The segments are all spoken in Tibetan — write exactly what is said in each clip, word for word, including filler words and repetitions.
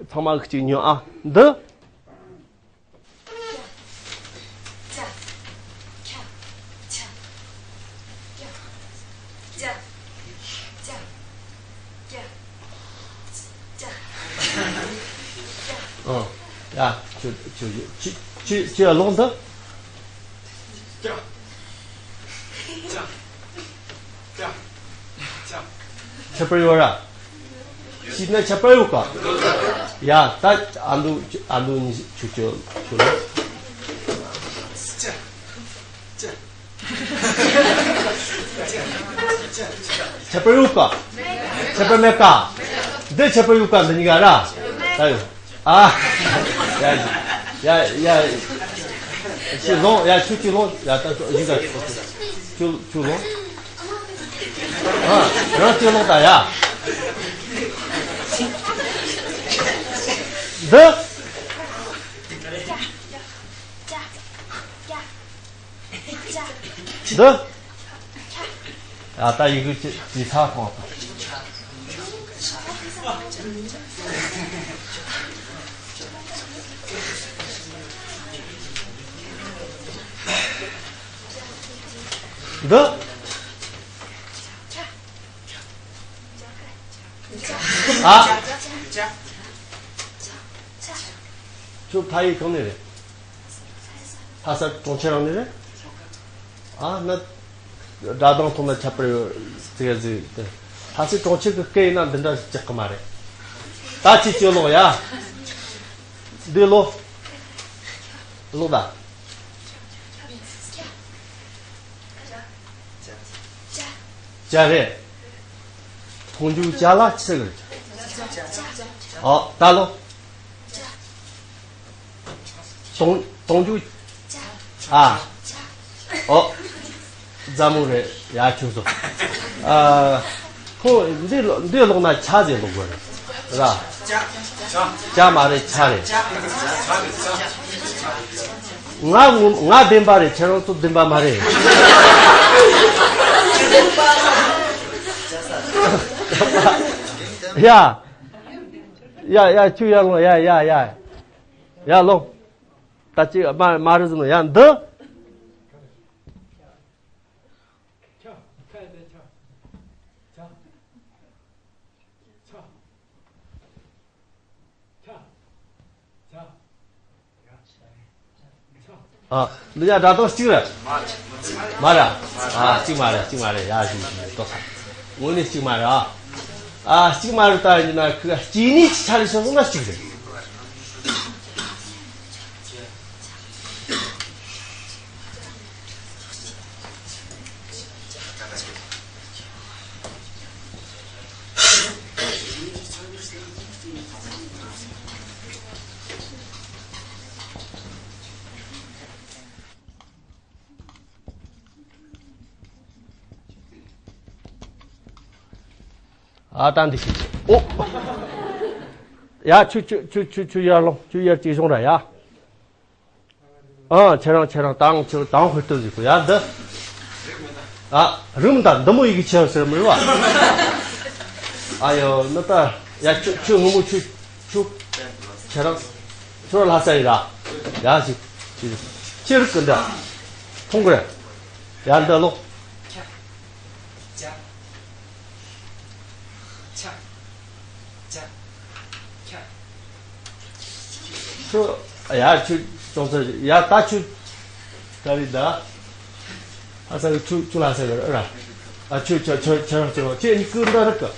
ཚང་མ་གཅིག་ཉོན་ཨ། འདི། ཨ། ཡ། ཁྱོད་ཁྱོད་ཁྱོད་ཁྱོད་ཁྱོད་ལོག་འདི། ཁྱད་པར་ཡོད་ར། ཤེས་ན་ཁྱད་པར་ཡོད་ཀ། ཡ། ད་ཨ་འདུ་ཨ་འདུ་གཉིས་ཆུ་ཆུ་ཆུ་ལ། ཁྱད་པར་ཡོད་ཀ། ཁྱད་པར་མེད་ཀ། འདི་ཁྱད་པར་ཡོད་ཀ། འདི་གཉིས་ཀ་ར། ད་ཡོད། ཨ། ཡ་ཡ་ཡ། ཁྱོད་ལོངས། ཡ། ཁྱོད་ཁྱོད་ལོངས། ཡ། ད་ཁྱོད་གཞིས་ཀ་ཁྱོད་ཁྱོད་ལོངས། ཨ། རང་ཁྱོད་ལོངས་ད་ཡ། འདི། འདི། ཨ། ད་ཡི་གེ་ཅི་ཅི་ཚ་ཁོང་དང་། འདི། ཨ། ཁྱོད་ཕ་ཡུལ་གང་ནས་རེད། ལྷ་ས་གྲོང་ཁྱེར་རང་ནས་རེད། ཨ། ན། སྒྲ་གདངས་ཐོག་ན་ཁྱད་པར་ཡོད་ཟེར་ཟིག་དེ། ལྷ་སའི་གྲོང་ཁྱེར་གི་སྐད་ཡིན་ན་འདི་འདྲ་ཞིག་ཆགས་ཀྱི་མ་རེད། ད་ཅི་ཅི་ལོག་ཡ། འདི་ལོ། ལོག་ད། ཅ་རེད། མཐོང་རྒྱུ་ཅ་ལ་ཆི་གི་རེད། ཨོ། ད་ལོ། གཏོང་གཏོང་རྒྱུ། ཨ། ཨོ། རྫ་མོ་རེད། ཡ། ཁྱོད་ཚོ། ཨ། ཁོ་འདི་ལོ་འདི་ལོག་ན་ཆ་ཟེར་ལོག་དགོས་རེད། ར། ཅ་མ་རེད། ཆ་རེད། ང་ངོ་ང་བདེན་པ་རེད། ཁྱེད་རང་ཚོ་བདེན་པ་མ་རེད། ཡ། ཡ་ཡ། ཁྱོད་ཡར་ལོངས། ཡ་ཡ་ཡ། ཡར་ལོངས། ད་ཅི་མ་མ་རེད་ཟེར་ནོ། ཡ། འདི། ཨ། འདི་ཡ་སྒྲ་གདངས་གཅིག་རེད། མ་རེད། ཨ། གཅིག་མ་རེད། གཅིག་མ་རེད། ཡ། ཞུ་ཞུ་ཏོ་ས། དངོས་གནས་གཅིག་མ་རེད། ཨ། ཨ། གཅིག་མ་རེད། ད་ཡིན་ན་ཁི་གཅིག་ནི་ཆ་ལས་སོང་སོང་ན་གཅིག་རེད། ཨ། ད་འདི་ཤེས། ཨོ། ཡ། ཁྱོད་ཁྱོད་ཁྱོད་ཁྱོད་ཁྱོད་ཡར་ལོངས། ཁྱོད་ཡར་གཅིག་བཟུང་ར་ཡ། ཨ། ཁྱེད་རང་ཁྱེད་རང་དང་ཁྱོད་དང་ཧུར་ཐུབ་ཟིག་གོ་ཡ་འདི། ཨ། རུམ་ད་འདི་མོ་ཡི་གེ་ཆེ་ཟེར་མི་རུ་བ། ཨ་ཡོ། ནི་ད་ཡ། ཁྱོད་ཁྱོད་སྔོན་མོ་ཁྱོད་ཁྱོད་ཁྱེད་རང་ཁྱོད་ལྷ་ས་ཡི་ར། ཡ་ཞིག་ཁྱེད་རིག་གི་འདི་མཐོང་གི་རེད། ཡ། འདི་ལོ། ཁྱ། ཅ། ཁྱ། ཅ། ཁྱ། ཁྱོད། ཡ། ཁྱོད་ཅུང་ཟད། ཡ། ད་ཁྱོད་ད་རེད་ད། ཨ་ས་གི་ཁྱོད་ཁྱོད་ལ་ས་གི་ར། ཨ། ཁྱོད་ཁྱོད་ཁྱོད་ཁྱོད་རང་ཁྱོད་ཁྱོད་གཉིས་ཀི་འདྲ་རིག་གི།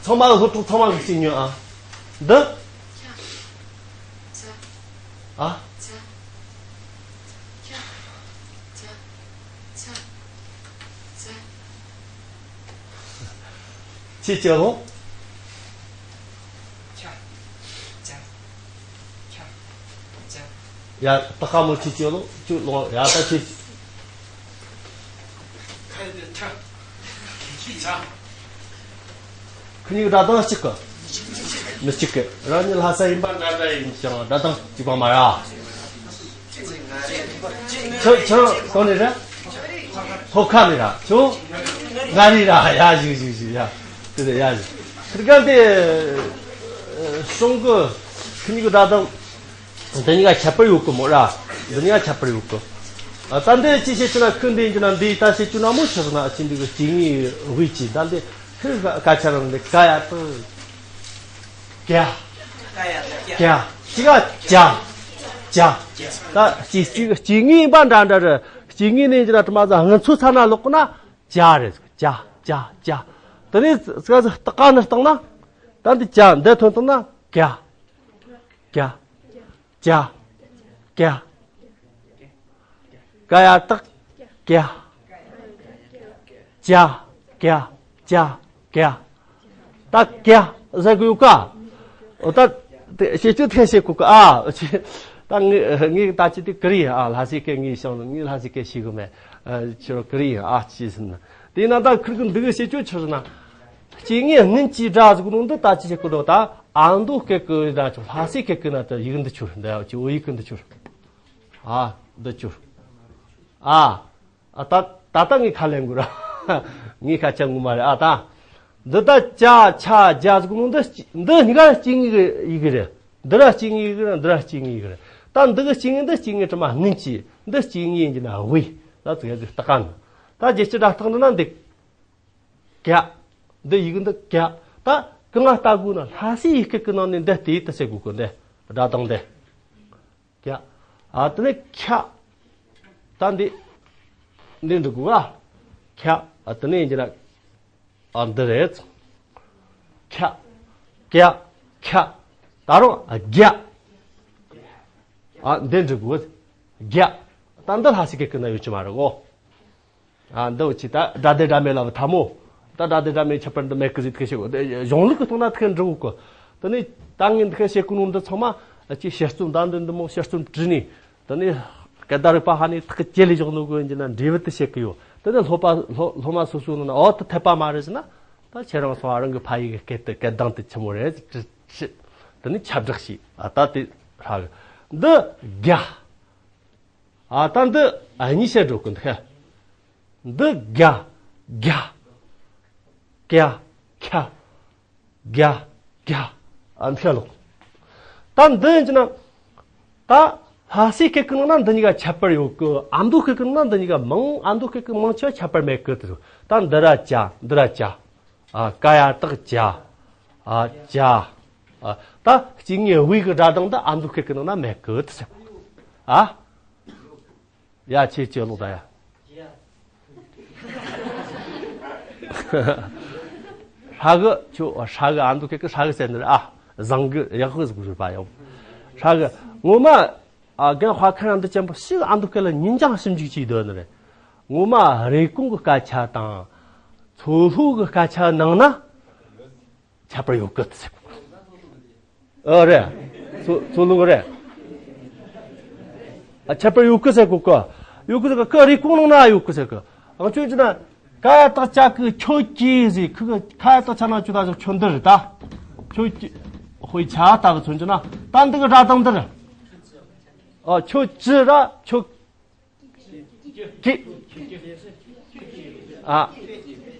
ཚང་མ་ལ་སློབ་ཕྲུག་ཚང་མ་གི་གཅིག་ཉོན་ཨ། འདི། ཨ། ཁྱེད་ཅི་ལོ། ཡ། ད་ཁ་མོ་ཁྱེད་ཅི་ལོ། ཁྱོད་ལོ། ཡ། ད་ཁྱེད། ཁྱེད་གཉིས་སྒྲ་གདངས་གཅིག་གི། མི་གཅིག་གི། རང་ཉིད་ལྷ་ས་ཡིན་པ་འདྲ་འདྲ་ཡིན་ཀྱང་སྒྲ་གདངས་གཅིག་པ་མ་རེད། ཁྱོད་ཁྱོད་གང་ནས་རེད། ལྷོ་ཁ་ནས་ར། ཁྱོད་མངའ་རིས་ར། ཡ། ཞུ་ཞུ་ཞུ། ཡ། དེ་དེ་ཡ་ཞུ། ཁིར་ག་འདི་གཞུང་གི། ཁོ་གཉིས་ཀྱི་སྒྲ་གདངས་འདི་གཉིས་ཀ་ཁྱད་པར་ཡོད་གི་མོ་ར། འདི་གཉིས་ཀ་ཁྱད་པར་ཡོད་གི། ཨ། ད་འདི་ཅི་བཤད་ཅི་ན་ཁོ་འདི་ཡིན་གྱི་ན་འདི་ད་བཤད་ཅི་ན་མོ་ཆི་ཟེར་ན། ཨ། ཅི་འདི་གི་སྐྱེ་དངོས་དབུས་ཀྱི། ད་འདི་ཁོ་སྐད་ཆ་རང་འདི་ཀ་ཡ་ཏི་ཀྱ། ཀྱ། ཅི་ག་ཅ། ཅ། ད་སྐྱེ་སྐྱེ་སྐྱེ་དངོས་ཡིན་པ་འདྲ་འདྲ་རེད། སྐྱེ་དངོས་ནས་ཡིན་གྱི་ན་དྲི་མ་ཟ་ང་ཚོ་ཚ་ན་ལོག་གི་ན། ཅ་རེད། ཅ་ཅ་ཅ། དེ་ནས་ཙ་ཙ་ཏི་ཀ་ནས་བཏང་ན། ད་འདི་ཅ་འདི་ཐོན་བཏང་ན་ཀྱ། ཀྱ། ཀྱ། ཀྱ། ཀ་ཡ་ཏག་ཀྱ། ཅ། ཀྱ། ཅ། ཀྱ། ད་ཀྱ་ཟེར་དགོས་ཀ། འོ་ད་དེ་བཤད་རྒྱུ་ཐེ་བཤད་གོ་ཀ། ཨ། ད་ངས་ངས་ད་ཅི་དེ་ཀི་རི་ཡིན། ཨ། ལྷ་སའི་སྐད་ངས་བཤད་ནི། ངས་ལྷ་སའི་སྐད་ཤེས་གི་མེད། ཨ། ཁྱོད་ཀི་རི་ཡིན། ཨ། ཅི་ཟེར་ན། དེས་ན་ད་ཁིར་གི་འདི་གི་བཤད་རྒྱུ་ཆི་ཟེར་ན། སྐྱེ་དངོས་སྔོན་གྱི་སྒྲ་ཟེར་གོ་ནོ་འདི་ད་ཅི་བཤད་གོ་ནོ། ད་ཨ་མདོ་སྐད་གི་སྒྲ་ཆོ། ལྷ་སའི་སྐད་གི་ན་ད་ཡིག་འདི་ཆོ། འདི་ཡ་ཅི་བོད་ཡིག་གི་འདི་ཆོ། ཨ། འདི་ཆོ། ཨ། ཨ། ད་ད་ད་ངས་ཁ་ལེན་དགོས་ར། ངས་ཁ་ཆ་ངོ་མ་རེད། ཨ། ད་འདི་ད་ཅ་ཆ་ཇ་ཟེར་གོ་ནོ་འདི་འདི་གཉིས་ཀ་སྐྱེ་དངོས་གི་ཡི་གེ་རེད། འདི་ར་སྐྱེ་དངོས་ཡི་གེ་རེད། འདི་ར་སྐྱེ་དངོས་ཡི་གེ་རེད། ད་འདི་གི་སྐྱེ་དངོས་འདི་སྐྱེ་དངོས་དྲི་མ་སྔོན་གྱི། འདི་སྐྱེ་དངོས་ཡིན་གྱི་ན་དབུས། ད་ཙི་ག་ཙི་ཏི་ཀ་ནི། ད་རྒྱལ་སྤྱི་སྒྲ་རྟགས་འདི་ན་འདི་ཀྱ། འདི་ཡི་གེ་འདི་ཀྱ། ད་གང་ང་ལྟ་དགོས་ན་ལྷ་སའི་ཡི་གེ་གི་ནང་ནས་འདི་དེ་ད་བཤད་དགོས་གི། འདི་སྒྲ་གདངས་འདི། ཀྱ། ཨ། དེ་ནས་ཁྱ། ད་འདི་འདི་འབྲི་དགོས་ག། ཁྱ། ཨ། དེ་ནས་ཡིན་གྱི་ན། ཨ། འདི་རེད། ཁྱ། ཀྱ། ཁྱ། ད་རུང་། ཨ། རྒྱ། ཨ། འདི་འབྲི་དགོས། རྒྱ། ད་འདི་ལྷ་སའི་སྐད་ཀྱི་ན་ཡོད་ཀྱི་མ་རེད་གོ། ཨ། འདི་འུ་ཅི་ད་སྒྲ་ལྡན་སྒྲ་མེད་ལ་བུ་ཐ་མོ། ད་སྒྲ་ལྡན་སྒྲ་མེད་ཁྱད་པར་འདི་མེད་གི་ཟིག་ཐུག་བཤད་གོ། དེ་གཞུང་ལུགས་ཀྱི་སྟེང་ན་ཐུག་འབྲི་དགོས་གོ། དེ་ནས་ད་ངས་འདི་ཁ་བཤད་གོ་ནོ་འདི་ཚང་མ་ཨ་ཅི་དཔྱད་རྩོམ་ད་འདི་འདི་མོ་དཔྱད་རྩོམ་བྲིས་ནས། དེ་ནས་སྐད་བརྡ་རིག་པ་ཧ་ནས་ཐག་གཅོད་ལས་བཞག་ནོ་གི་ཡིན་གྱི་ན་འབྲས་བུ་དེ་བཤད་གི་ཡོད། དེ་ནས་སློབ་པ་སློབ་སློབ་མ་སོ་སོའི་ནང་ན་འོ་དེ་འཐད་པ་མ་རེད་ཟེར་ན། ད་ཁྱེད་རང་སོང་ཨ་རང་གི་ཕ་ཡུལ་གི་སྐད་དེ་སྐད་གདངས་དེ་ཆི་མོ་རེད་ཟེར་དྲི་དྲི། དེ་ནས་ཁྱབ་བསྒྲགས་བྱས། ཨ། ད་དེ་ཧྲ་གི། འདི་རྒྱ། ཨ། ད་འདི་ཨ་གཉིས་བཤད་འགྲོ་གི་འདུག་འདི་རྒྱ། རྒྱ། ཀྱ། ཁྱ། རྒྱ། རྒྱ། ཨ། འདི་ལོག་ད་འདི་ཡིན་གྱི་ན། ད་ལྷ་སའི་སྐད་ཀྱི་ནང་ན་འདི་གཉིས་ཀ་ཁྱད་པར་ཡོད་གི། ཨ་མདོ་སྐད་ཀྱི་ནང་ན་འདི་གཉིས་ཀ་མང་། ཨ་མདོ་སྐད་ཀྱི་མང་ཆེ་བ་ཁྱད་པར་མེད་གི་དེ། ད་འདི་ར་ཅ། འདི་ར་ཅ། ཨ། ཀ་ཡ་བཏགས་ཀྱ། ཨ། ཅ། ཨ། ད་སྐྱེ་དངོས་དབུས་ཀྱི་སྒྲ་གདངས་འདི་ཨ་མདོ་སྐད་ཀྱི་ནང་ན་མེད་གི་དེ་ཟེར་གོ། ཨ། ཡ། ཁྱེད་ཁྱེད་ལོག་ད་ཡ། ཧྲ་གི། ཁྱོད་ཧྲ་གི། ཨ་མདོ་སྐད་ཀྱི་ཧྲ་གི་ཟེར་ནི་རེད། ཨ། བཟང་གི། ཡག་གི་ཟེར་གི་རེད་པ་ཡང་། ཧྲ་གི། ངོ་མ། ཨ། རྒན་དཔའ་མཁན་རང་འདི་ཅན་པོ་ཞིག་ཨ་མདོ་སྐད་ལ་ཉིན་རྐྱང་ཞིབ་འཇུག་བྱས་སྡོད་ནི་རེད། ངོ་མ་རེབ་གོང་གི་སྐད་ཆ་དང་། མཚོ་ལྷོ་གི་སྐད་ཆ་ནང་ན། ཁྱད་པར་ཡོད་གི་ཟེར་གོ། ཨ། རེད། མཚོ་མཚོ་ལྷོ་གི་རེད། ཨ། ཁྱད་པར་ཡོད་གི་ཟེར་གོ་གི། ཡོད་གི་ཟེར་གི། ཁི་རེབ་གོང་ནང་ན་ཡོད་གི་ཟེར་གི། ཨང་ཁྱོད་ཀྱི་ན། ཀ་ཡ་བཏགས་ཀྱ་གི་ཁྱོད་ཀྱི་ཟེར། ཁི་གི་ཁ་ཡ་བཏགས་ཆ་ན་ཁྱོད་ད་ཁྱོད་འདི་རེད་ད། ཁྱོད་ཀྱི། དཔེ་ཆ་ལྟ་གི་མཚོན་གྱི་ན། ད་འདི་གི་སྒྲ་གདངས་འདི་རེད། ཨ། ཁྱོད་ཀྱི་ར་ཁྱོད། ཀི། ཨ།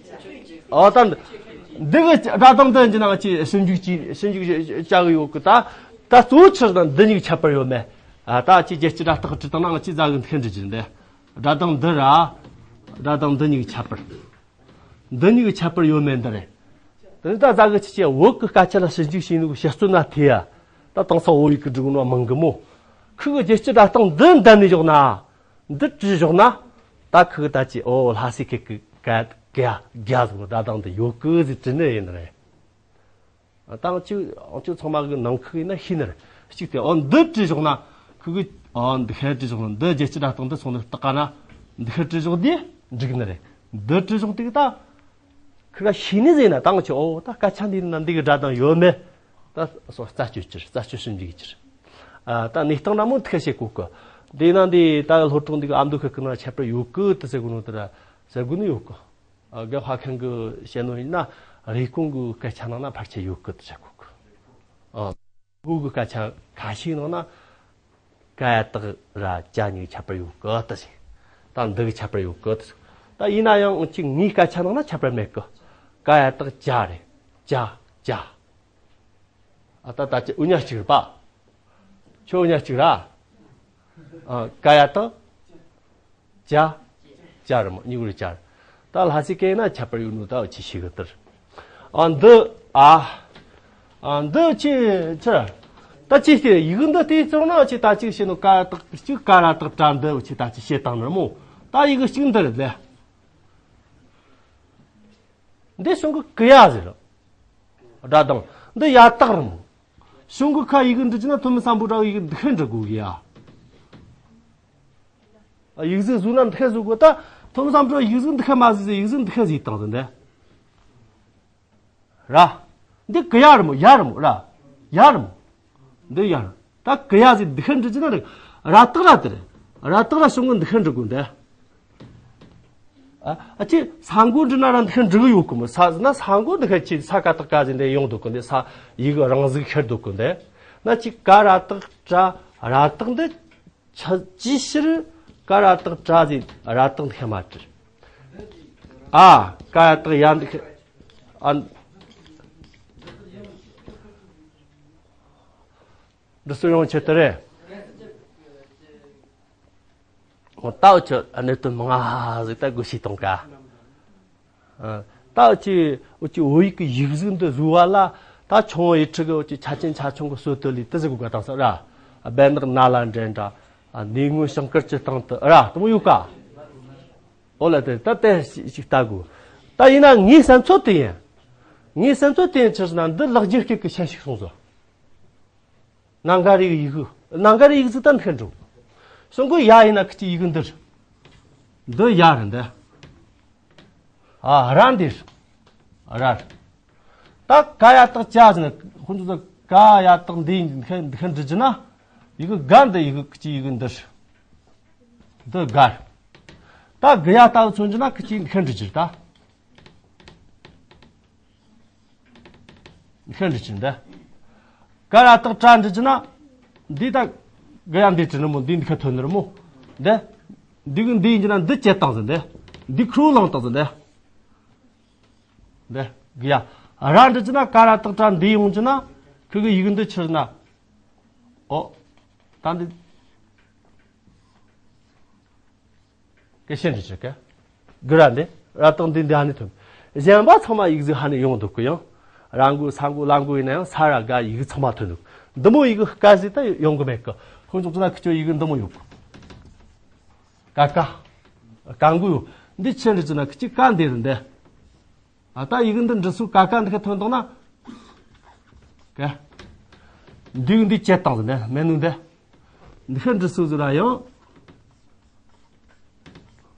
ཨོ། ད་འདི་གི་སྒྲ་གདངས་འདི་ཡིན་གྱི་ན་ང་ཅི་ཞིབ་འཇུག་ཅི་ཞིབ་འཇུག་བྱ་གི་ཡོད་གི། ད་ད་གཙོ་བོ་ཆི་ཟེར་ན་འདི་གཉིས་ཀྱི་ཁྱད་པར་ཡོད་མེད། ཨ། ད་ཅི་རྒྱལ་སྤྱི་སྒྲ་རྟགས་བྲིས་བཏང་ན་ང་ཅི་ཟ་གི་འདི་ཁ་འབྲི་རྒྱུ་འདི། སྒྲ་གདངས་འདི་ར། སྒྲ་གདངས་འདི་གཉིས་ཀྱི་ཁྱད་པར། འདི་གཉིས་ཀྱི་ཁྱད་པར་ཡོད་མེད་འདི་རེད། དེ་ནི་ད་ཟ་གི་ཆི་ཆི་བོད་ཀྱི་སྐད་ཆ་ལ་ཞིབ་འཇུག་བྱས་ནི་གི་དཔྱད་རྩོམ་ན་ཐེ་ཡ། ད་དེང་སང་བོད་ཡིག་གི་འབྲི་གོ་ནོ་མང་གི་མོ། ཁི་གི་རྒྱལ་སྤྱི་སྒྲ་རྟགས་འདི་འདེམས་ནས་བཞག་ན། འདི་བྲིས་བཞག་ན། ད་ཁི་གི་ད་ཅི། ཨོ། ལྷ་སའི་སྐད་ཀྱི་ཀ་ཀྱ་རྒྱ་ཟེར་གོ་ནོ་སྒྲ་གདངས་འདི་ཡོད་གི་ཟེར་བྲིས་ནི་ཡིན་རེད། ད་ང་ཅི་ང་ཅི་ཚང་མ་གི་ནང་ཁུལ་ཡིན་ན་ཤེས་ནི་རེད། གཅིག་དེ། ཨོ། འདི་བྲིས་བཞག་ན། ཁི་གི། ཨོ། འདི་ཤེས་བྲིས་བཞག་ན། འདི་རྒྱལ་སྤྱི་སྒྲ་རྟགས་འདི་སོང་ནི་རྟགས་ན། འདི་ཤེས་བྲིས་བཞག་དེ་འགྲིག་ནི་རེད། འདི་བྲིས་བཞག་དེ་གི་ད། ཁི་ག་ཤེས་ནི་ཟེར་ན་ད་ང་ཅི། ཨོ། ད་སྐད་ཆ་འདི་ན་འདི་གི་སྒྲ་གདངས་ཡོད་མེད། ད་སོ་རྩད་གཅོད་ཅིར། རྩད་གཅོད་ཞིབ་འཇུག་ཅིར། ཨ། ད་གནས་སྟངས་ན་མོ་ཐུག་བཤད་གོ་གི། འདི་ན་འདི་ད་སློབ་གྲོགས་འདི་གི་ཨ་མདོ་སྐད་ཀྱི་ནང་ཁྱད་པར་ཡོད་གི་དེ་ཟེར་གོ་ནོ་དེ་ར་ཟེར་གོ་ནི་ཡོད་གི། ཨ། རྒན་དཔའ་མཁན་གི་བཤད་ནོ་ཡིན་ན། རེབ་གོང་གི་སྐད་ཆ་ནང་ན་ཕལ་ཆེར་ཡོད་གི་དེ་ཟེར་གོ་གི། ཨ། བོད་གི་སྐད་ཆ་ཁ་ཤས་ནང་ན། ཀ་ཡ་བཏགས་ར་ཅ་གཉིས་ཁྱད་པར་ཡོད་གི་ད་ཟེར། ད་འདི་གི་ཁྱད་པར་ཡོད་གི་ད་ཟེར། ད་ཡིན་ན་ཡང་ཅིག་ངའི་སྐད་ཆ་ནང་ན་ཁྱད་པར་མེད་གི། ཀ་ཡ་བཏགས་ཅ་རེད། ཅ། ཅ། ཨ། ད་ད་ཅི་འུ་ཉག་གཅིག་རེད་པ། ཁྱོད་ཉག་གཅིག་ར། ཨ། ཀ་ཡ་དང་། ཅ། ཅ་རེད་མོ། གཉིས་པོ་རེད། ཅ་རེད། ད་ལྷ་སའི་སྐད་ན་ཁྱད་པར་ཡོད་ནོ་ད་འུ་ཆོས་ཤེས་གི་དེ་རེད། ཨ། འདི། ཨ། ཨ། འདི་ཅི་ཅི། ད་ཅི་སྟེ་ཡི་གེ་འདི་ལྟས་ཙང་ན་ཅི་ད་ཅིག་བཤད་ནོ། ཀ་ཡ་བཏགས་གཅིག་ཀ་ར་བཏགས་ཀྲ། འདི་འུ་ཆོས་ད་ཅི་བཤད་བཏང་ནི་རེད་མོ། ད་ཡི་གེ་གཅིག་འདི་རེད་ལེ། འདི་གཞུང་གི་ཀི་ཡ་ཟེར་རོ། སྒྲ་གདངས། འདི་ཡ་བཏགས་རེད་མོ། གཞུང་གི་ཁ་ཡི་གེ་འབྲི་རྒྱུ་ན་ཐོན་མི་སམ་བྷོ་ཊ་ཡི་གེ་འདི་ཁ་འབྲི་དགོས་གི་ཡ། ཡིག་གཟུགས་བཟོས་ན་འདི་ཁ་བཟོ་དགོས། ད་ཐོན་མི་སམ་བྷོ་ཊ་ཡིག་གཟུགས་འདི་ཁ་མ་བཟོས་ཟེར། ཡིག་གཟུགས་འདི་ཁ་བཟོས་བཏང་ཟེར་འདི། ར། འདི་ཀི་ཡ་རེད་མོ། ཡ་རེད་མོ། ར། ཡ་རེད་མོ། འདི་ཡ་རེད། ད་ཀི་ཡ་ཟེར་འདི་ཁ་འབྲི་རྒྱུ་ན་རེད། ར་བཏགས་ར་དེ་རེད། ར་བཏགས་ར་གཞུང་གི་འདི་ཁ་འབྲི་དགོས་འདི། ཨ། ཨ་ཅེ་ས་མགོ་འབྲི་ན་ར་འདི་ཁ་འབྲི་གི་ཡོད་གི་མོ། ས་ཟེར་ན་ས་མགོ་འདི་ཁ་ཅི། ས་ཀ་བཏགས་ཀ་ཟེར་འདི་ཡོང་འདུག་གི་འདི། ས་ཡི་གེ་རང་ཟིག་ཤར་འདུག་གི་འདི། ན་ཅི་ཀ་ར་བཏགས་ཀྲ། ར་བཏགས་འདི་ཆ་ཅིའི་ཕྱིར་ཀ་ར་བཏགས་ཀྲ་ཟེར་ར་བཏགས་འདི་ཁ་མ་བྲིས། ཨ། ཀ་ཡ་བཏགས་ཡ་འདི་ཁ། ཨ། འདི་ཚོ་ཡོང་ཆེད་དུ་རེད། ད་འུ་ཆོ་གནད་དོན་མང་ང་ཟིག་ད་སྒོ་ཕྱེ་གཏོང་ག། ཨ། ད་འུ་ཆོས་འུ་ཆོས་བོད་ཡིག་གི་ཡིག་གཟུགས་འདི་བཟོ་བ་ལ། ད་ཆུང་བ་ཡི་ཁྲི་གི་འུ་ཆོས་ཆ་ཆེན་ཆ་ཆུང་གི་སྲོལ་གཏོད་ལས་དེ་ཟིག་དགོས་ག་དང་ས་ར། སྦལ་ནག་ན་ལ་འདྲེན་འདྲ། ཨ། ནས་སྔོན་ཞིང་ཁར་གྱི་སྟེང་དུ་ར་དེ་མོ་ཡོད་ག། ཨོ་ལ་དེ་ད་དེ་ཞིག་ཞིག་ལྟ་དགོས། ད་ཡིན་ན་ངའི་བསམ་ཚུལ་དེ་ཡིན། ངའི་བསམ་ཚུལ་དེ་ཡིན་ཕྱིར་ན་འདི་ལེགས་སྦྱར་སྐད་ཀྱི་ཤན་ཞིག་གསུངས་སོ། ན་ག་ར་ཡི་གེ་ཡི་གེ། ན་ག་ར་ཡི་གེ་ཟིག་ད་འདི་ཁ་འགྲོ། གཞུང་གི་ཡ་ཡིན་ན་ཁི་ཅི་ཡི་གེ་འདི་རེད། འདི་ཡ་རེད་འདི། ཨ། ར་འདི་རེད། ར་རེད། ད་ཀ་ཡ་བཏགས་ཀྱ་ཟེར་ན་ཁོ་ཚོ་ཀ་ཡ་བཏགས་འདི་འདི་ཁ་འདི་ཁ་འབྲི་རྒྱུ་ན་ཡི་གེ་ག་འདི་ཡི་གེ་ཁི་ཅི་ཡི་གེ་འདི་རེད། འདི་ག་རེད། ད་གི་ཡ་ལྟ་བུ་མཚོན་རྒྱུ་ན་ཁི་ཅི་འདི་ཁ་འབྲི་རྒྱུ་རེད་ད། འདི་ཁ་འབྲི་རྒྱུ་འདི། ཀ་ར་བཏགས་ཀྲ་འབྲི་རྒྱུ་ན། འདི་ད་གི་ཡ་འདི་བྲིས་ནི་མོ། འདི་འདི་ཁ་ཐོན་ནི་རེད་མོ། འདི། འདི་གི་འདི་ཡིན་རྒྱུ་ན་འདི་བཅད་བཏང་ཟིན་འདི། འདི་ཁུར་བོ་བླངས་བཏང་ཟིན་འདི། འདི་གི་ཡ། ར་འབྲི་རྒྱུ་ན་ཀ་ར་བཏགས་ཀྲ་འདི་ཡོང་རྒྱུ་ན། ཁི་གི་ཡི་གེ་འདི་ཕྱིར་ན། ཨོ། ད་འདི། སྐད་ཤེས་འདྲི་ཆོག་གི། གི་ར་འདི། ར་བཏགས་འདི་འདི་ཧ་ནི་ཐོན། གཞན་པ་ཚང་མ་ཡིག་གཟུགས་ཧ་ནི་ཡོང་འདུག་གི། ཡང་། ར་མགོ་ས་མགོ་ལ་མགོ་ཡིན་ན་ཡང་ས་ར་ག་ཡིག་གཟུགས་ཚང་མ་ཐོན་འདུག། འདི་མོ་ཡི་གེ་ཀ་ཟིག་ད་ཡོང་གི་མེད་གི། ཁོང་ཚོ་ཚོ་ན་ཁི་ཆོ་ཡི་གེ་འདི་མོ་ཡོད་གི། ཀ་ཀ། ཀ་མགོ་ཡོད། འདི་ཆི་འདྲི་ཆོག་ན་ཁི་ཅི་ཀ་འདི་རེད་འདི། ཨ། ད་ཡི་གེ་འདི་འབྲི་སྲོལ་ཀ་ཀ་འདི་ཁ་ཐོན་བཏང་ན། ཀ། འདི་འདི་བཅད་བཏང་ཟིན་འདི་མེད་ནོ་འདི། འདི་ཁ་འབྲི་སྲོལ་ཟིག་ར་ཡང་།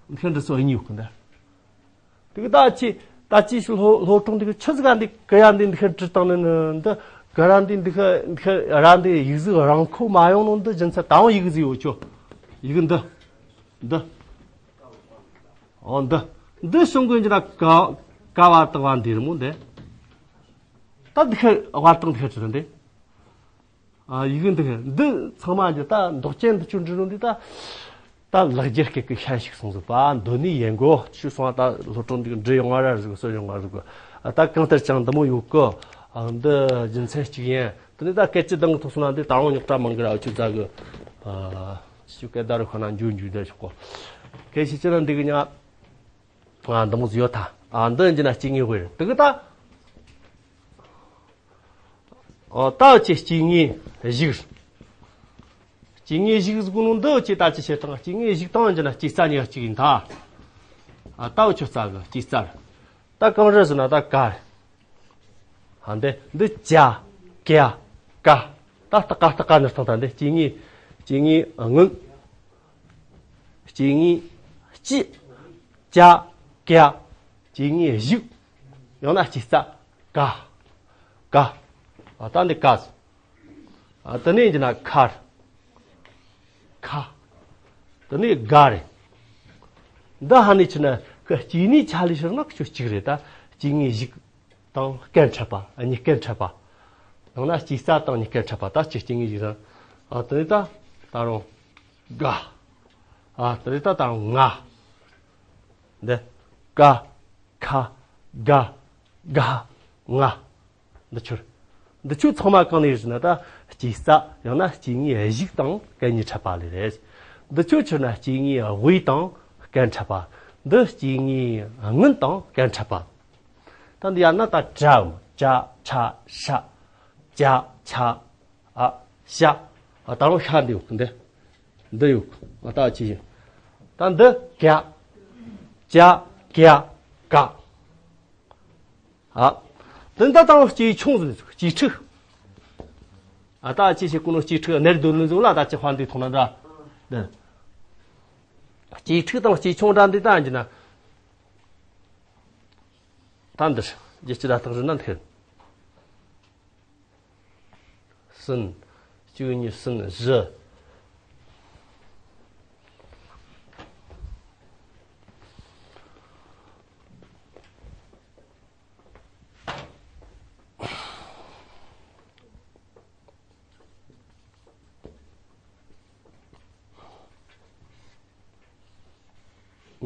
འདི་ཁ་འབྲི་སྲོལ་གཉིས་ཡོད་གི་འདི། དེ་གི་ད་ཅི་ད་ཅི་ཞིག་སློབ་སློབ་གྲོགས་འདི་གི་ཆི་ཟིག་ག་འདི་གི་ཡ་འདི་འདི་ཁ་འབྲི་བཏང་ནི་ནི་འདི། གི་ར་འདི་འདི་ཁ་འདི་ཁ་ར་འདི་ཡིག་གཟུགས་རང་ཁོ་མ་ཡོང་ནོ་འདི་རྒྱུ་མཚན་ད་འོང་ཡི་གེ་ཟིག་ཡོད་ཆོ། ཡི་གེ་འདི། འདི། ཨོ་འདི། འདི་གཞུང་གི་འདི་ན་ཀ་ཀ་བ་བཏགས་བ་འདི་རེད་མོ་འདི། ད་འདི་ཁ་བ་བཏགས་འདི་ཁ་བྲིས་རེད་འདི། ཨ། ཡི་གེ་འདི་ཁ་འདི་ཚང་མ་འདི་ད་འདོགས་ཅན་འདི་ཆུ་འབྲི་རུང་འདི་ད། ད་ལེགས་སྦྱར་སྐད་ཀྱི་ཤན་ཞིག་གསུངས་སོ། པ་འདོད་ནི་ཡིན་གོ་ཆུ་སོང་ད་སློབ་གྲོགས་འདི་གི་འབྲི་ཡོང་བ་ར་ཟིག་གསོ་ཡོང་བ་ཟིག་གོ། ཨ། ད་གང་ལྟར་ཀྱང་འདི་མོ་ཡོད་གི། ཨ། འདི་རྒྱུ་མཚན་གཅིག་ཡིན། དེ་ནས་ད་སྐད་ཅིག་གདངས་ཐོག་སོང་ན་འདི་ད་རུང་རྙོག་དྲ་མང་གི་ར། འུ་ཆོ་རྫ་གི། ཨ། ཆུ་སྐད་ད་རུ་ཁོ་ན་འཇུ་འཇུ་བསྡད་ཆོག་གོ། སྐད་ཤེས་ཅི་ན་འདི་གི་ཉ། ང་འདི་མོ་ཟིག་ཡོད་ཐལ། ཨ། འདི་ཡིན་རྒྱུ་ན་སྐྱེ་དངོས་དཔེ་རེད་དེ་གི་ད། ཨོ། ད་འུ་ཆོས་སྐྱེ་དངོས་གཞུག། སྐྱེ་དངོས་གཞུག་ཟེར་གོ་ནོ་འདི་འུ་ཆོས་ད་ཅི་བྱེད་སྟངས། སྐྱེ་དངོས་གཞུག་སྟངས་ཡིན་རྒྱུ་ན་སྐྱེ་རྩ་གཉིས་ཀ་གཅིག་ཡིན་ད། ཨ། ད་འུ་ཆོ་རྩ་གི་སྐྱེ་རྩ་རེད། ད་གང་རེད་ཟེར་ན་ད་ཀ་རེད། ཨ། འདི་འདི་ཅ་ཀྱ་ཀ། ད་ཏ་ཀ་ཏ་ཀ་ནི་སྟོང་ད་འདི་སྐྱེ་དངོས། སྐྱེ་དངོས་སྔོན། སྐྱེ་དངོས་སྤྱི། ཅ་ཀྱ། སྐྱེ་དངོས་གཞུག། ཡང་ན་སྐྱེ་རྩ་ཀ། ཀ། ཨ། ད་འདི་ཀ་ཟེར། ཨ། དེ་ནས་ཡིན་ན་ཁ་རེད། ཁ། དེ་ནས་ག་རེད། འདི་ཧ་ནི་ཆི་ན་ཀ་སྐྱེ་དངོས་ཆ་ལས་ཤོར་ན་ཁྱོད་གཅིག་རེད་ད། སྐྱེ་དངོས་གཞུག་དང་སྐད་འཕྲད་པ། ཨ། གཉིས་སྐད་འཕྲད་པ། ཡང་ན་སྐྱེ་རྩ་དང་གཉིས་སྐད་འཕྲད་པ། ད་སྤྱི་སྐྱེ་དངོས་གཞུག་རང་། ཨ། དེ་ནས་ད་ད་རུང་ག། ཨ། དེ་ནས་ད་ད་རུང་ང་། འདི་ཀ་ཁ་ག་ག་ང་། འདི་ཆོར། འདི་ཆོ་ཚང་མ་གང་ནས་ཡོད་ཟེར་ན། ད་སྐྱེ་ས་ཡང་ན་སྐྱེ་དངོས་གཞུག་དང་གན་གཉིས་འཕྲད་པ་ལས་རེད། འདི་ཆོ་ཆི་ན་སྐྱེ་དངོས་དབུས་དང་གན་འཕྲད་པ། འདི་སྐྱེ་དངོས་སྔོན་དང་གན་འཕྲད་པ། ད་འདི་ཡང་ན་ད་གྲའམ། ཅ་ཁྲ་ཤ། ཅ་ཆ་ཨ་ཤ། ཨ་ད་རུང་ཤ་འདི་ཡོད་གི། འདི་འདི་ཡོད་གི། ཨ་ད་ཅི་ཡིན། ད་འདི་ག་ཅ་ག་ག་ཨ། དེ་འདི་དང་སྐྱེ་ཆུང་ཟིན་སྐྱེ་ཕྲུག་ཨ་ད་ཅི་ཞིག་ཀུན་ནོ་སྐྱེ་ཕྲུག་ནེར་སྡོད་ལུན་ཟུག་ལ་ད་ཅི་དཔལ་འདུས་ཐོང་ན་འདྲ། འདི་སྐྱེ་ཕྲུག་དང་སྐྱེ་ཆུང་འདྲ་འདི་ད་འཇི་ན། ད་འདིར་རྒྱལ་སྤྱི་སྒྲ་རྟགས་རི་ན་འཐེན། གསུམ། གཅིག་གཉིས་གསུམ་བཞི།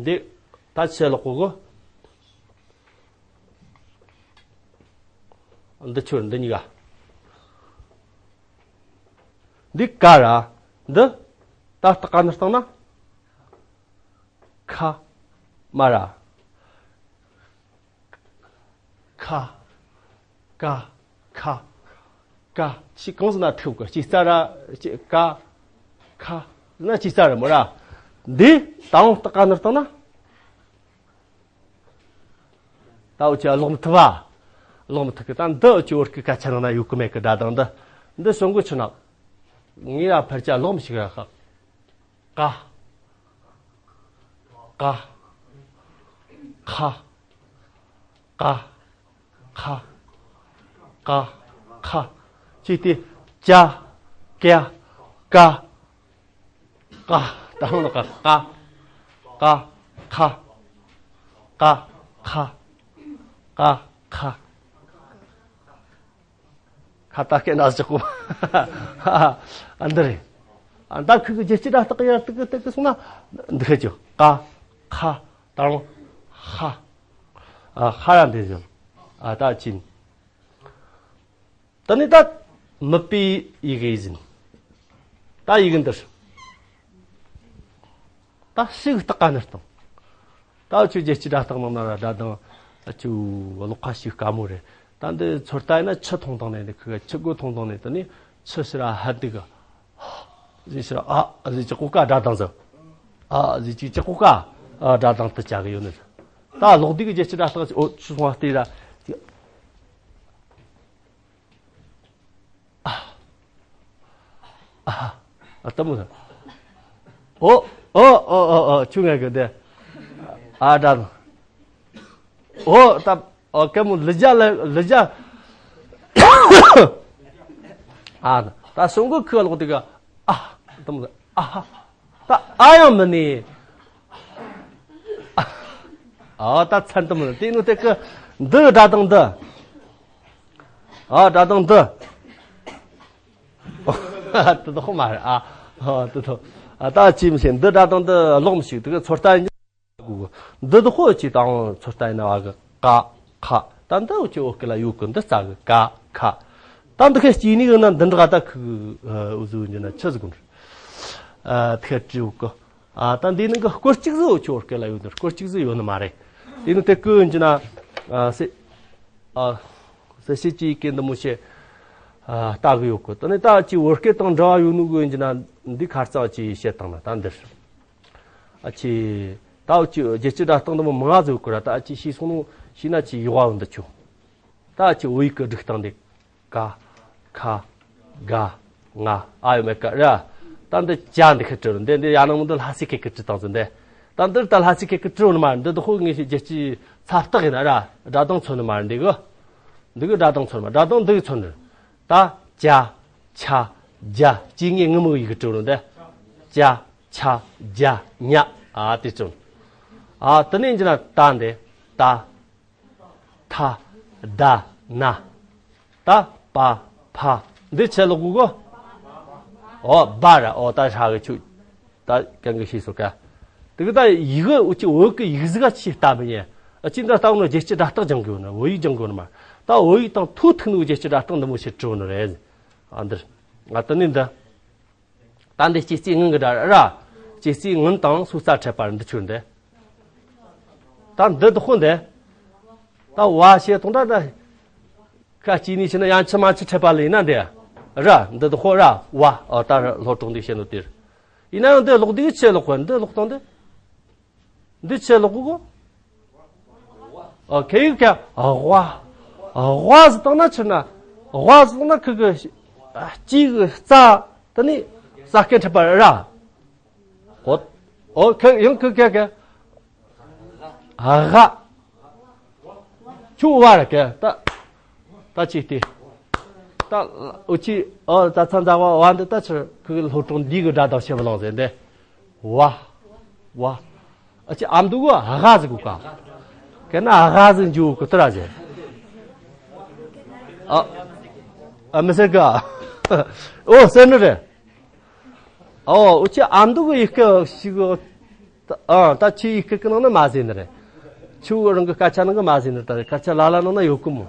འདི་ད་ཆེ་ལོག་གོ་གོ། འདི་ཆོར་འདི་གཉིས་ཀ། འདི་ཀ་ར། འདི་ད་སྟག་ཀ་ནི་སྟག་ན། ཁ་མ་ར། ཁ། ཀ། ཁ། ཀ། ཅི་གང་ཟེར་ན་ཐུབ་གི། ཅི་རྩ་ར། ཅི་ཀ། ཁ། ན་ཅི་རྩ་ར་མོ་ར། འདི་ད་འོང་སྟག་ཀ་ནི་སྟག་ན། ད་འུ་ཅག་ཀློག་མི་ཐུབ་བ། ཀློག་མི་ཐུབ་གི། ད་འདི་འུ་ཅག་བོད་སྐད་སྐད་ཆ་ནང་ན་ཡོད་གི་མེད་གི་སྒྲ་གདངས་འདི། འདི་སོང་གི་ཆུ་ནག་ངས་ར་ཕར་ཅག་ཀློག་མི་ཤེས་ག་ཁག་ཀ། ཀ། ཁ། ཀ། ཁ། ཀ། ཁ། ཅི་སྟེ། ཅ། ཀ། ཀ། ཀ། ད་ཧང་ལ་ཀ། ཀ། ཀ། ཁ། ཀ། ཁ། ཀ། ཁ། ཁ་ད་སྐད་ན་ཟིག་གོ། ཨ་འདི་རེད། ཨ་ད་ཁུ་གི་རྒྱལ་སྤྱི་སྒྲ་རྟགས་ཡར་ཏིག་ཏིག་སོང་ན་འདི་ཁ་ཅིག་ཀ། ཁ། ད་རུང་ཧ། ཨ་ཧ་ར་འདི་ཟིག་ཨ་ད་ཅི། ད་ནི་ད་མིད་པའི་ཡི་གེ་ཟིན། ད་ཡི་གེ་འདིར། ད་ཞིག་སྟག་ཀ་ནི་སྟག་ད་ཆོས་རྒྱལ་སྤྱི་སྒྲ་རྟགས་ནང་ན་ར་སྒྲ་གདངས་ཨ་ཆུ་ཀློག་ཁ་ཞིག་དཀའ་མོ་རེད། ད་འདི་ཚོད་ལྟ་ཡིན་ན་ཆུ་མཐོང་སྟངས་ནས་འདི་ཁུ་ཆུ་སྒོ་མཐོང་སྟངས་ནས་ད་ནི་ཆུ་ཕྱིར་ཨ་ཧ་འདུག་གི། ཟེར་ཕྱིར་ཨ་ཟེར་ཅི་ཀོ་ཀ་སྒྲ་གདངས་ཟེར། ཨ་ཟེར་ཅི་ཅི་ཀོ་ཀ་སྒྲ་གདངས་དུ་བྱ་གི་ཡོད་ནི། ད་ཀློག་དུས་ཀྱི་རྒྱལ་སྤྱི་སྒྲ་རྟགས་ཨོ་ཆུ་སོང་བ་སྟེ་ར། ཨ། ཨ། ཨ་ལྟ་མོ་ཟེར། ཨོ། ཨོ་ཨོ་ཨོ་ཨོ་ཆུ་ངན་གི་འདི། ཨ་སྒྲ་དང་། ཨོ་ད་ཨོ་ཀེ་མོ་ལི་ཇ་ལ་ལི་ཇ། ཨ་ད་སོང་གི་ཁུ་ལོག་དེ་ག་ཨ་ལྟ་མོ་ཟེར། ཨ་ཧ། ད་ཨ་ཡང་མི་ནི། ཨ་ད་ཚན་དུ་མི་ནི་དེ་ནུ་དེ་ཀི་འདི་སྒྲ་དང་འདི། ཨ་སྒྲ་དང་འདི། དུ་དོག་མ་རེད་ཨ། དུ་དོག་ཨ་ད་ཅི་མི་ཤེས། འདི་སྒྲ་དང་འདི་ཀློག་མི་ཤེས། དེ་གི་ཚོད་ལྟ་ཡིན་གི། འདི་དོག་ཅི་དང་ཚོད་ལྟ་ཡིན་ན་བ་གི་ཀ་ཁ། ད་འདི་འུ་ཅི་འོ་སྐད་ལ་ཡོད་གི། འདི་རྩ་གི་ཀ་ཁ། ད་འདི་ཁ་སྐྱེ་ནི་གི་ན་འདི་འདྲ་ད་ཁུ་འུ་ཟུ་འཇི་ན་ཆི་ཟིག་གོ། ཨ་ཐེ་ཀྲི་ཡོད་གི། ཨ་ད་འདི་ནང་གི་སྐོར་གཅིག་ཟིག་འུ་ཅི་འོ་སྐད་ལ་ཡོད་འདི་སྐོར་གཅིག་ཟིག་ཡོད་ནི་མ་རེད། དེ་ནི་དེ་ཀུན་འཇི་ན་ཨ་སེ་ཨ་སེ་སེ་ཅི་ཡི་གེ་འདི་མོ་ཤེ་ཨ་ལྟ་གི་ཡོད་གི། ད་ནི་ད་ཅི་བོད་སྐད་དང་འདྲ་བ་ཡོད་ནོ་གི་འཇི་ན་འདི་ཁར་ཙང་ཅི་བཤད་བཏང་ན་ད་འདིར། ཨ་ཅི། ད་འུ་ཅི་རྒྱལ་སྤྱི་སྒྲ་གདངས་འདི་མོ་མང་ང་ཟིག་ཡོད་གི་ར། ད་ཨ་ཅི་ཤེས་སོང་ནོ་ཤེས་ན་ཅི་ཡོད་བ་འདི་ཆོ། ད་ཨ་ཅི་བོད་ཡིག་གི་སྒྲིག་སྟངས་འདི། ཀ། ཁ། ག། ང་། ཨ་ཡོད་མེད་ཀ་ར། ད་འདི་ཅ་འདི་ཁ་བྲི་རུ་འདི་འདི་ཡ་ནང་མི་འདི་ལྷ་སའི་སྐད་ཀྱི་བྲི་སྟངས་ཟིག་འདི། ད་འདིར་ད་ལྷ་སའི་སྐད་ཀྱི་བྲི་རུ་ནི་མ་རེད། འདི་དོ་ཁོ་ངེས་ཤེས་རྒྱལ་སྤྱིའི་ཚབ་རྟགས་ཡིན་ན་ར་སྒྲ་གདངས་མཚོན་ནི་མ་རེད། འདི་གི་འདི་གི་སྒྲ་གདངས་མཚོན་མ་སྒྲ་གདངས་འདི་གི་མཚོན་ནི། ད་ཅ། ཆ། ཇ། སྐྱེ་དངོས་ངུ་མོ་ཡི་གེ་བྲི་རུ་འདི། ཅ། ཆ། ཇ། ཉ། ཨ་དེ་བྲི་རུ། ཨ་དེ་ནས་འཇི་ན་ད་འདི། ད། ཐ། ད། ན། ད། པ། ཕ། འདི་ཆེ་ལོག་གོ་གོ། ཨོ་བ་ར་ཨོ་ད་ཧྲ་གི་ཆུ། ད་གང་གི་ཤེས་སོ་ཀ། དེ་གི་ད་ཡི་གེ་འུ་ཅི་བོད་གི་ཡིག་གཟུགས་ཆེ་ལྟ་མི་ཉན། ཨ་ཅི་འདི་ལྟ་བུ་ནི་རྒྱལ་སྤྱི་སྒྲ་རྟགས་སྦྱང་གི་ཡོད་ན་བོད་ཡིག་སྦྱང་གི་ཡོད་ན་མ། ད་ ད་བོད་ཡིག་དང་ཐོ་ཐུག་ནོ་རྒྱལ་སྤྱི་སྒྲ་གདངས་འདི་མོ་ཞིག་བྲིས་ནི་རེད། ཨ་འདིར། ང་དེ་ནས་འདི། ད་འདི་སྐྱེ་རྩིས་ངན་གི་སྒྲ་ར། སྐྱེ་རྩིས་ངན་དང་སོ་རྩ་འཕྲད་པ་འདི་ཆོས་འདི། ད་འདི་དུ་ཁོ་འདི། ད་བ་ཞེས་དང་འདྲ་ད། ཁ་ཅིག་ནི་ཕྱི་ན་ཡང་ཆི་མ་ཆི་འཕྲད་པ་ལ་ཡིན་ན་འདི། ར་འདི་དུ་ཁོ་ར་བ། ཨ་ད་ར་ལྷོ་གྲོང་འདི་བཤད་ནོ་དེར། ཡིན་ན་ཡང་འདི་ཀློག་འདི་ཆེ་ཀློག་གོ་འདི་ཀློག་སྟངས་འདི། འདི་ཆེ་ཀློག་གོ། ཨ་ཁེ་ཡིག་ཀ་ཝ། ཝ་ཟེར་བཏང་ན་ཕྱིར་ན། ཝ་ཟེར་བཏང་ན་ཁི་གི་སྐྱིད་གི་རྩ། དེ་ནི་རྩ་སྐད་འཕྲད་པ་ར། ཨོ། ཨོ་ཁེ་ཡང་ཁི་ཀ་ཀ་ཨ་ཧ། ཆུ་བ་ར་ཀ་ད། ད་ཅི་སྟེ། ད་འུ་ཅི་ཨོ་ད་ཚ་འཛའ་བ་བ་འདི་ད་ཕྱིར་ཁི་གི་ལྷོ་གྲོང་འདི་གི་སྒྲ་དང་བཤད་པ་ལང་ཟེར་འདི། ཝ། ཝ། ཨ་ཅི་ཨ་མདོ་གི་ཨ་ཧ་ཟིག་གོ་ཀ། ཀ་ན་ཨ་ཧ་ཟིག་འཇུ་གི་ཏི་ར་ཟེར། ཨ། ཨ་མི་ཟེར་ག་ཨོ་ཟེར་ནི་རེད། ཨོ་འུ་ཅི་ཨ་མདོ་གི་ཡི་གེ་ཞིག་གི་ཨ་ད་ཆི་ཡི་གེ་གི་ནང་ན་མ་ཟེར་ནི་རེད། ཆུ་རང་གི་སྐད་ཆ་ནང་གི་མ་ཟེར་ནི་ད་རེད། སྐད་ཆ་ལ་ལ་ནང་ན་ཡོད་གི་མོ།